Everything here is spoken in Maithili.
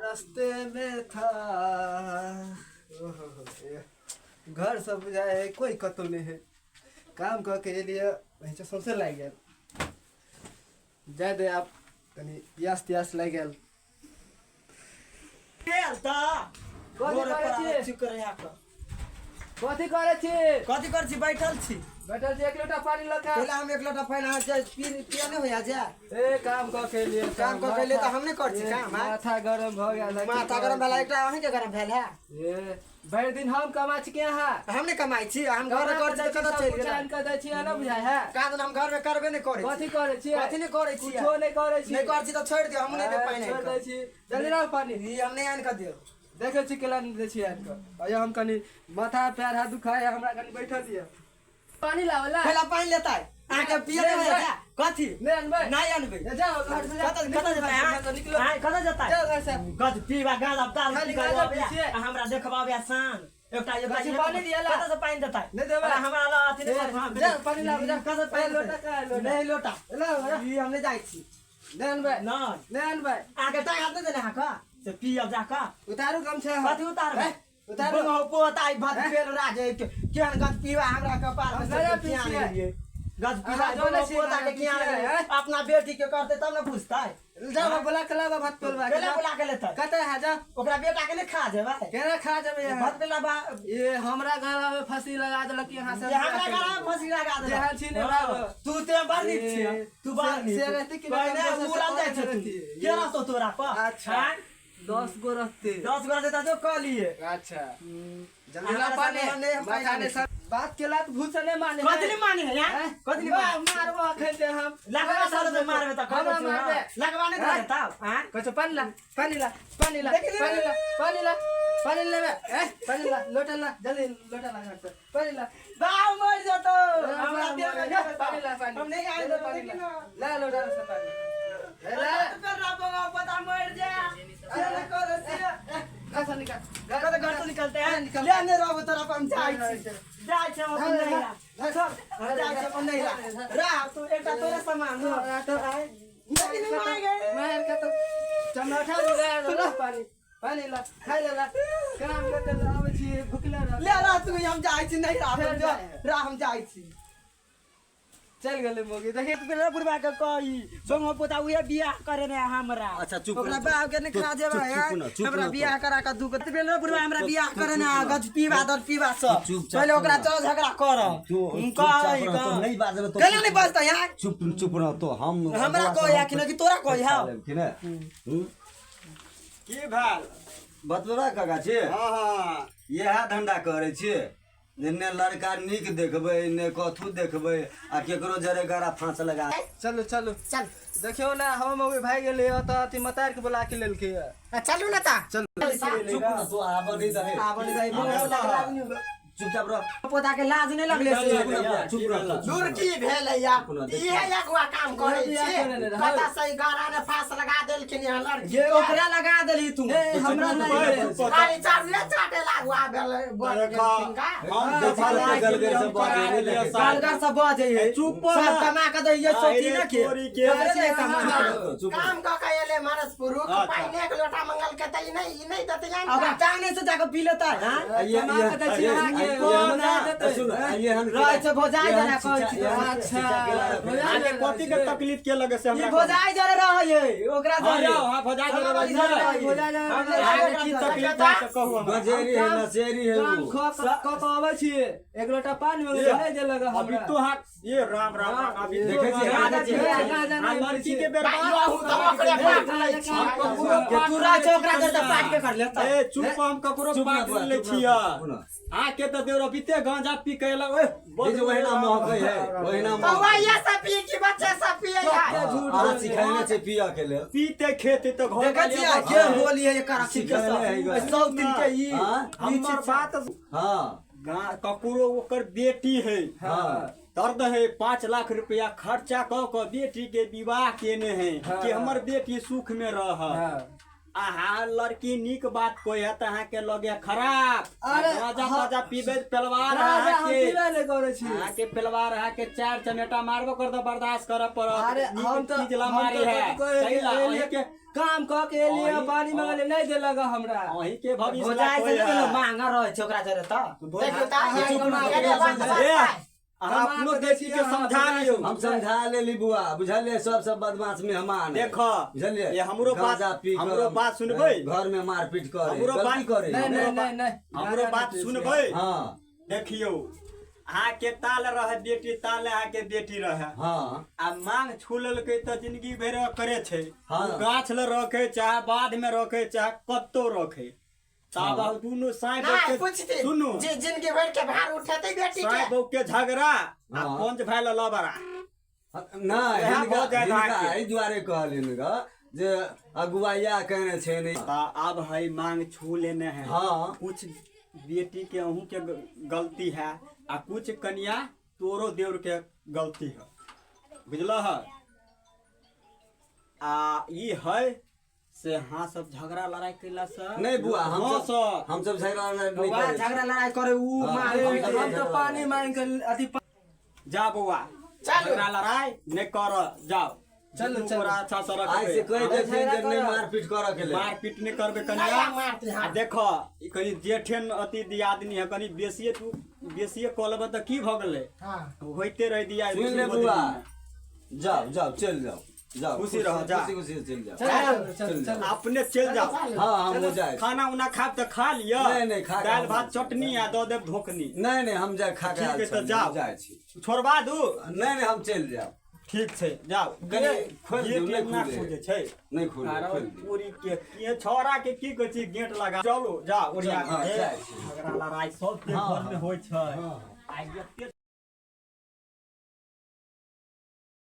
रास्ते में था। ओहो हो, ए, घर सब बुझाय है कोई कतौ नहीं है। काम कऽ के एलियै, वहीं से सौंसे लागि गेल। जाय दे, आब कनि पियास तियास लागि गेल। गेल तऽ कथी गोरे करै पर छी? आबै छी करे आके। कथी करै छी? कथी करै छी? बैठल छी। बैठल छी, एक लोटा पानी लऽ के पहिले हम एक लोटा पानि अहाँ जे पी पिया नहि होइया जे। ए, काम कऽ के एलियै। काम कऽ के एलियै तऽ हम नहि करै छी काम, आँय? माथा गरम भऽ गेल है। माथा गरम भेल एकटा अहींके गरम भेल है। ए, भरि दिन हम कमा छी के अहाँ? हम नहि कमाइ छी, हम घर कमा करै के छी तऽ दै छी, कतऽ सब चलि कुछ गेल? आनि कऽ दै छी, अहाँ नहि बुझाइ है? कहाँ हम घरमे करबे नहि करै छी। कथी करै छी? कथी नहि करै छी? कुछो नहि करै छी। नहि करै छी तऽ छोड़ि दियौ, हम नहि देब पानि छोड़ि आनि दै कऽ। छी। जल्दी लाउ पानी। ई हम नहि आनि कऽ देब। देखै छी केला नहि दै छी आनि कऽ। अयौ, हम कनि माथा पैर हाथ दुखाय है हमरा, कनि बैठल दिअ। पानी लाओ ला। पहला पानि लेतै अहाँके पिए नहि होइया कथी? नहि अनबै? नहि अनबै। ए, जाओ घर से, जाओ। कतऽ कतऽ जेतै निकलो, अहाँ? निकलो। अहाँ कतऽ जेतै? जाओ घर से। गज पीबा गाँजा दारू खाली पी कऽ गाँजा आबैया, पी छियै। आ हमरा देखबाबैया शान एकटा एकटा। कथी पानी दिअ ला? कतऽ से पानि देतै? नहि देबै। अरे हमरा लग अथी नहि ए, करब, हम जा, पानी लाबू, जा। कतऽ से पानि ए, लोटा देतै? कहाँ है, लोटा? नहि लोटा। लाओ, लाओ। ई हम नहि जाइ छी। नहि अनबै? नहि। नहि अनबै? अहाँके टांग हाथ नहि देने अहाँके से पियब जाकऽ। उतारू गमछा। कथी उतारबै? ए, उतारू। बंगो पोता ई भात पेल राजे के केहन गज पीवा हमरा कपार में हम से गजब पी किया छियै। गेलियै गज पीवा। अहाँ जनै छियै, पोता के गजब किया पी छियै, गेलियै? हैं? अपना बेटी के करते तब ने बुझतै। जाओ, बोला के लाबा भात पेलवा के। केना बुला के लेतै? कतऽ है? जा। ओकरा बेटा के नहि खा जेबै। केना खा जेबै अहाँ? भात पेला बा। ये हमरा गला में फांसी लगा देलक यहाँ से। ये हमरा गला में फांसी लगा देलक। जेहन छी ने हाँ, बाबू। तू ते बड़ नीक ए, छियै, तू बड़ नीक। से रहती कि पहिने नहि कम उड़ल जाइ से छै तू। रहती। के रहतौ तोरा पर? अच्छा। आँय? 10 गो रहते। 10 गो रहतै तऽ जो कऽ लिए। अच्छा, जल्दी हमरा ला पानी। संगे नहीं, हम माथा पानी ने सब बात केला तऽ भूत से नहीं माने। कथी नहीं माने है यार? हैं? कथी नहीं मार माने? मारबो अखन ते हम। लगवा साल से मारबे तऽ हमरा मारबे। लगवा नहीं धरे तब, आँय? कहै छौ पानी ला, पानी ला, पानी ला। देख ले। पानी ला, पानी ला, पानी लेबे। ए, पानी ला, लोटा ला, जल्दी लोटा ला घर से, पानी ला। बाप मर जतो हमरा देह में ला, पानी ला, पानी। हम नहीं आए। पानी ला, ला लोटा से पानी। ए, ला। पता मर जा। अरे, कर से। घर से निकाल। कत घर से निकलते हैं? निकल। ले नहीं रहबो तोरा पर, हम जाइ छी, जाइ छी हम अपन नैहरा। घर। हम जाइ छी अपन नैहरा। रह तू, एकटा तोरे सामान हो। नहीं नहीं मार गए। मार के तो चमैठा लगा ला। पानी, पानी ला, खाइ ले ला। काम करते आबै छी, भुखले रह। ले रह तू, हम जाइ छी नैहरा। हम फेर जो जाइ है। रह, हम जाइ छी। चलि गेलै मौगी, देखी। बेला बुढ़बा के कही सोंगो पोता उहे बियाह करे ने हमरा। अच्छा, चुप ओकरा रह तू। बाप के नहीं खा चुप, जेबै। चुप हैं? न, चुप हमरा न तू। बियाह करा के दुख बेला बुढ़बा हमरा बियाह करे ने चुप न। गज पीवा दर पीवा सब। चुपचाप पहिले ओकरा न। चल झगड़ा कर। तू हम चुपचाप कही रह, तो नहीं बाजल तो। केना नहीं बजतै यार? चुप चुप रह तो। हम हमरा अगुआ कहै से है कि नहि कि तोरा कहै है? खा लेब कि ने? हम्म? की भेल? बतलरा काका छी। हँ हँ इएह धंधा करै छियै जे ने लड़का नीक देखबै ने कथू देखबै आ केकरो जरे गरा फाँस लगा। चलू चलू। चल। देखियौ ने, हम मौगी भागि गेलै ओतऽ, अथी मतार के बोला के लेलकै। आ, चलू ने तऽ। चलू। चुप न तू, आबऽ नहीं दहे। आबऽ नहीं दही, मुँह लग। चुपचाप रह। पोता के लाज नहीं लगले से? चुप रह, चुप रह तू। दूर की भेलै या? अपना देख। इहे अगुआ काम करै बियाह छी। केने रहै। कतऽ से गरा ने फांस लगा देलखिन यहाँ लड़की ये के। ओकरा लगा देली तू। ए, हमरा नहीं भेल। खाली चारुए चाटे लागुआ भेलै बन देखा, गेलखिन का। हम देखी देखा कते गलगर से बाजै नहि देखै छी। गालगर सब बजै है। चुप सब ना। कमा के दै है, सोची न के तोरी के। हमरे नहीं कमा के। चुप रह। काम कऽ के एलै मानस पुरुख, अच्छा। पानि एक लोटा मंगल के तऽ ई नहि, ई नहि देतै आनि ओकरा कऽ। टांगने से जाके पी लेतै, हाँ? आ ये- कमा ये- के दै छी ये- अहाँके, ये- कोन ये- नहि देतै? सुन, आ ये हन- रहै छै भौजाइ ये हन जरा कहै छी। ये हन अच्छा, शिक्षा केला रखै। भौजाइ अहाँके कथी के तकलीफ के लगे से ई हमरा? भौजाइ जरे रहै है ओकरा हँ जरे। यौ, हँ, भौजाइ जरे रहै भौजाइ छै। भौजाइ जरे हमरा अहाँके की तकलीफ है से कहू हमरा। गजेरी है, नशेरी है काम उ। कऽ कऽ अबै छी, एक लोटा पानी मंगै ये। नहि देलक अभी हमरा। तो हाथ ये राम राम राम, अभी तो देखै छियै, राम- देखै छियै। आ लड़की के भाई, बर्बाद अहूँ तऽ ओकरे पाट लै छी। हम ककरो के पाट तू रहै छै ओकरा जरे तऽ नहि पाट के कर लेतै। ए चुप, हम ककरो चुप पाट न बुआ, नहि चुप न, छियै। चुप न। आके तऽ देवर अबिते गांजा पी के एलक, ओए देखियौ, ओहिना महकै है, ओहिना महकै। बौआ सब पिए कि बच्चे सब पिए है? अहाँ सिखेने छै पियऽ के लेल। पीते खेते तऽ घर देखै छियै के बोली है एकर अथी के सिखेने है सब सब दिन के ई हाँ? हमर बात हाँ ककरो ओकर बेटी है। हाँ। दर्द है, 5 लाख रुपया खर्चा कऽ कऽ बेटी के विवाह केने है कि हमर बेटी सुख में रह। हाँ। अहाँ लड़की नीक बात कोई है तऽ अहाँके लगे खराब। अरे, गांजा हाँ। ताजा पीबे पेलवार राजा हम अहाँके पीबे नहि करै छी। अहाँके पेलवार अहाँके चार चमेटा मारबो कर तऽ बर्दाश्त करऽ पड़त। अरे नीक हम तऽ चीज ला हम मारी तऽ है कथी कहै सही ला एलियै, अहीं के काम कऽ के एलियै, पानी मंगलियै, नहि देलक हमरा। अहीं के भविष्य ला भोजाइ कोई से है। ने महंगा रहै छै ओकरा जरे तऽ। देखियौ तऽ चुप ये रह। बात बात ए, बात। अहाँ अपनो देखी के समझा लियौ। हम समझा लेली बुआ, बुझलियै? सब सब बदमाश मेहमान है। देखो, बुझलियै? ये हमरो बात- गांजा पी कऽ हमरो बात सुनबै? घर में मारपीट करे, हमरो गलती बात- करे। नहि नहि नहि नहि, हमरो बात सुनबै? हाँ। देखियौ, अहाँके ताल रहे बेटी, ताल अहाँके बेटी रहे। हाँ। आ मांग छू लेलकै तऽ जिंदगी भरि करे छै। हाँ। ओ गाछ लग रखे चाहे बाध में रखे चाहे कतौ रखे, तब हाँ। दुनू साँय नहि बहू के पूछथिन सुनू, जे जिंदगी भरि के भार उठेतै बेटी साँय के। बहू के झगड़ा आ हाँ। पंच भाई ल लबड़ा। नहि, इएह हिनका भऽ जायत हिनका अहाँके। एहि दुआरे कहलियनि ग जे अगुआइया केने छै ने। तऽ आब है मांग छू लेने है। हाँ। कुछ बेटी के अहूँ के गलती है आ कुछ कनिया तोरो देवर के गलती है, बुझल है? आ ई है से हाँ सब झगड़ा लड़ाई कैला से नहीं बुआ, हम हाँ सब सब हम सब झगड़ा लड़ाई नहीं बौआ करै छी। झगड़ा लड़ाई करे ऊ हाँ, मार हम हम सब तऽ पानी मांगि कऽ अथी जा बौआ, चलू। झगड़ा लड़ाई नहीं कर, जाओ। चलू, दुनू चलू। गोरा अच्छा से आइ से रखबै। कहि देथिन जे नहि झगड़ा मारपीट करऽ के लेल। मारपीट नहीं करबे नया कनिया। मारती आ हाँ। देखो, ई कनि जेठे अति दियादनी है, कनि बेसिए तू बेसिए कऽ लेबै तऽ की भऽ गेलै? हाँ। होइते रहि दिया। सुनि ले बुआ, जाओ जाओ, चलि जाओ जाओ। खुशी रहो, जा। खुशी खुशी चलि जाओ। चल चल चल। अपने चलि जाओ। हाँ, हम जाए। खाना उना खाब तऽ खा लिअ। नहीं, नहीं, खा के दालि हम भात चटनी आ दऽ देब धोकनी। नहीं नहीं, हम जाए खा के ठीक आयल है, तऽ छली, जाओ। हम जाइ छी। छोड़बा दू। नहीं नहीं, हम चलि जायब। ठीक छै, जाओ। कनि खोलि दियौ, गेट नहि एना खुले। खुजै छै। नहि खोले, आरो खोलि दियौ। पूरी के के छौड़ा के की कहै छी, गेट लगा, चलू जाओ ओरिया हाँ, के। जाइ छी। झगड़ा लड़ाई सबके हाँ, घर में होइ छै। हाँ। आ एते